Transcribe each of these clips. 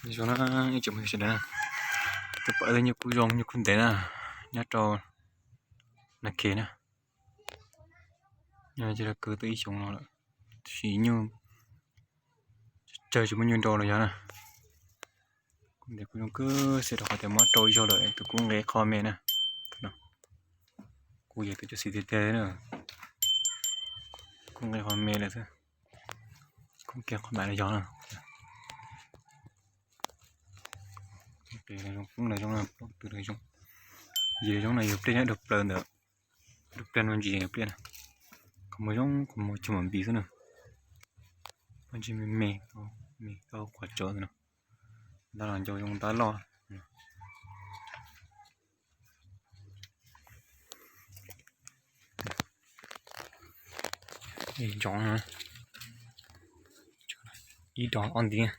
Zoo na, ib tsoom phooj ywg sawv daws, tus pom nyuj kub zoo nyuj kub ntev na, nyob rau Nas Khes na. Nyob ces kwv tau ib xyoos no lawm, tab sis nyuj tsawg tsis muaj nyuj nrau los yog na. Kub ntev kub zoo kawg, xwb rau qhov tias muab rau ib zaug lawm tus kub nqe qho me na. Kub yog tus cov xim tiag tiag na, kub nqe qho me lawm xwb, kub kiag qhov mam los yog na. Zoo, kub los zoo, plaub tug los zoo. Yim los zoo no yog pliaj nyob dug plaws ntawm, dug plaws no ntsis yog pliaj na. Qhov muag zoo, qhov muag cuag mam npis xwb na. Pob ntseg me me, me tau qhuav tsawv no. Ntab los ncau zoo ntab loj. Ntsoov ib dos ob ntiv,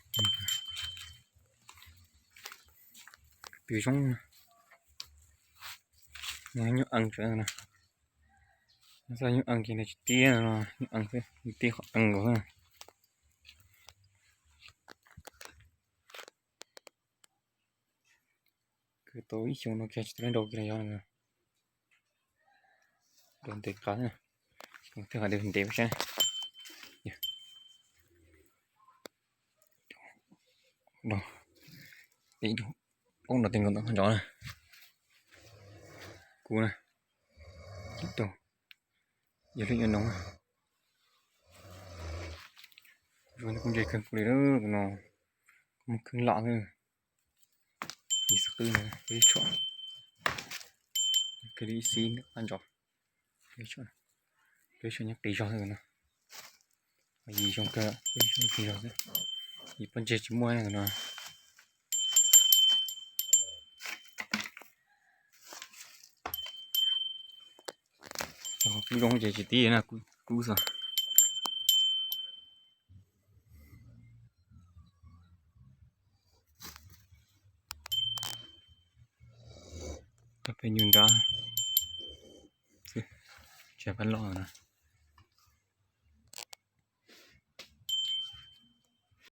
twb zoo. Nyuj ees tsev no, xav nyuj ees ces nws tsis tiab no, nyuj ees xwb, nws tiab qhov ees nkaus xwb. Kwv tau ib xyoos no kiag tsis tau nrau kiag los yog no. Dua ntev qab, thiaj hais tias ntev ua saib. Plaub no tej nkaus ntawm qhov ncov na. Kub na, ib tug, yog lub nyuam noog na. Zoo kub ntse kawg kuv li no, kuv muag khwb lom xwb. Ib xwb qwb no, peb tshuam, kawg li ib xib ntawm qab ncov, peb tshuam nyob qis zog xwb no. Yim zoo kawg, peb tshuam nyob qis zog xwb, yim pob ntseg tsis muaj no. Kub zoo ces tsis tib na, kub xwb. Tau peb nyuj nrab xwb, tsis pab loj na.